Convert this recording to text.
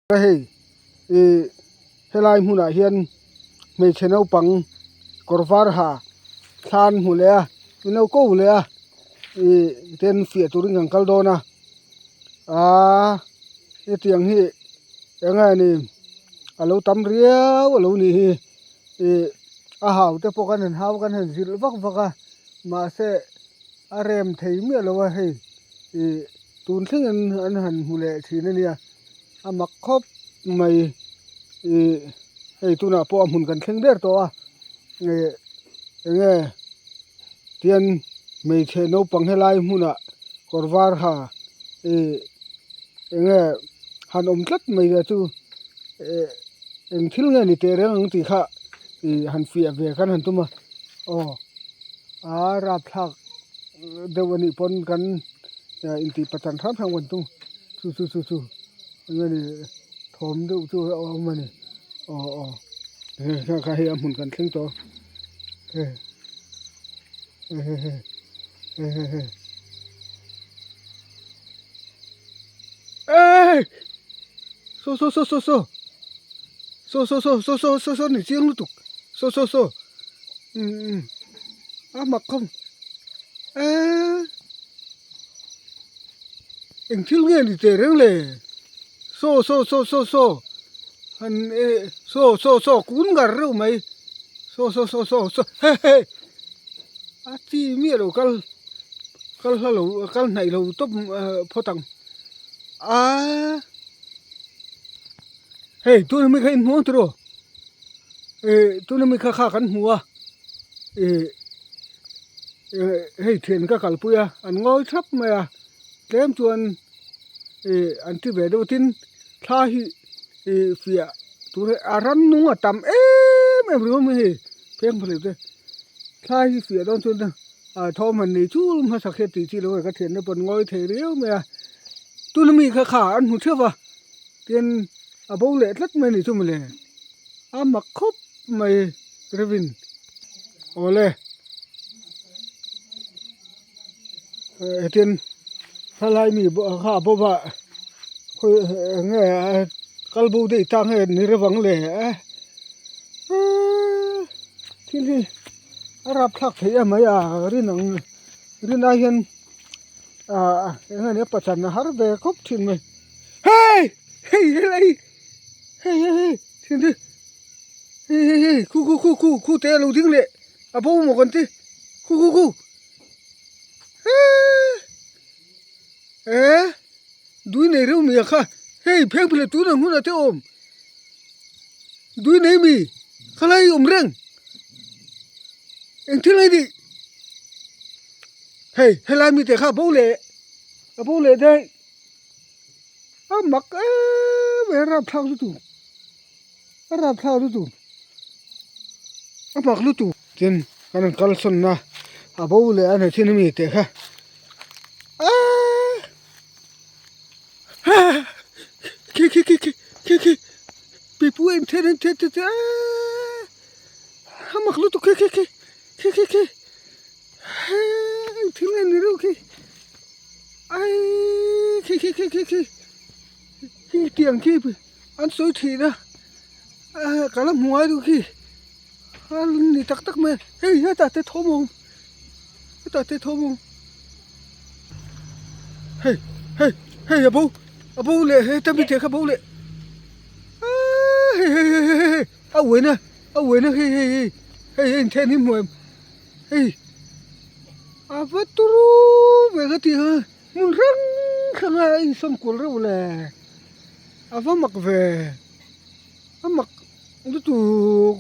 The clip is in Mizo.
Hei ih helai hmunah hian hmeichhe naupang kawr var ha thlan hmu leh a min lo ko leh a ih ten fiah turin kan kal dawn a aaa hetiang hi eng nge ni a lo tam riau a lo nih hi ih a hau te pawh kan han hau kan han zilh vak vak a mahse a rem thei miah lo a hei ih tun thlengin an han hmu leh thin a nia. A mak khawp mai ih hei tunah pawh a hmun kan thleng ber tawh a ih eng nge tian hmeichhe naupang helai hmunah kawr var ha ih eng nge han awm tlat mai le chu ih eng thil nge ni teh reng ang tih kha ih han fiah ve khan han tum a aw a rapthlak deuh anih pawn kan intih pachan hram hram kan tum. Chu chu chu chu eng nge ni thawm deuh chu a awm a ni aw aw hei kha kha hei a hmun kan thleng tawh a hei hei hei hei hei hei hei eii saw saw saw saw saw saw saw saw saw saw saw saw ni chiang lutuk saw saw saw umm umm a mak khawp eee. Eng thil nge ni teh reng le? Saw saw saw saw saw han eh saw saw saw kun ngar reuh mai saw saw saw saw saw he he a chi miah lo kal kal hla lo kal hnaih lo tawp phawt ang aaa hei tuna mi kha in hmu ang tiraw eh tuna mi kha kha kan hmu a eh. Hei thian ka kalpui a an ngawi thap mai a tlem chuan ih an ti ve deuh tin thla hi ih fiah tur hi a rannung a tam em em ringawt mai hei pheng phaleh te thla hi fiah dawn chuan a thawm han nei chul hmasa khian tih chi lo ka thiante pawh an ngawi thei riau mai a tuna mi kha kha an hmu theuh va tin a bo leh tlat mai a ni chu mawle a mak khawp mai Revin. Awle hetin thalai mi kha a bawp a khawi eng nge kal bo daih ta nge ni reuh ang le thil hi a rapthlak thei em mai a rin ang rin ai hian ah eng nge ni a pachan a har ve khawp thin mai hei hei helai hei hei hei thil hi. Hei hei hei khu khu khu khu khu te a lo ding leh a bo maw kan ti khu khu khu eee eh dui nei reuh mai a kha hei pheng phel tun ang hunah te awm dui nei mi khalai awm reng eng thil nge nih hei helai mite kha a bo leh a bo leh daih a mak em em rapthlak lutuk. A rapthlak lutuk a mak lutuk tin kan rawn kal sawn a a bo leh a ni thin ami teh kha aaa khi khi khi khi khi khi pipu a inthen a inthen te te aaa a mak lutuk khi khi khi khi khi khi eee engthil nge ni reuh khi aii khi khi khi khi khi khi tiang khi. An sawi thin a ka la hmu ngai deuh khi a ni tak tak mai hei hetah te thawm a awm hetah te thawm a awm hei hei hei a bo a bo leh heta mi te kha bo leh aaa hei hei hei hei hei a uaina a uaina hei hei hei hei hei inthen hi hmu em hei a va turu ve ka tih ang a. Hmun hrang hrang a insawn kual reuh le a va mak ve a mak lutuk.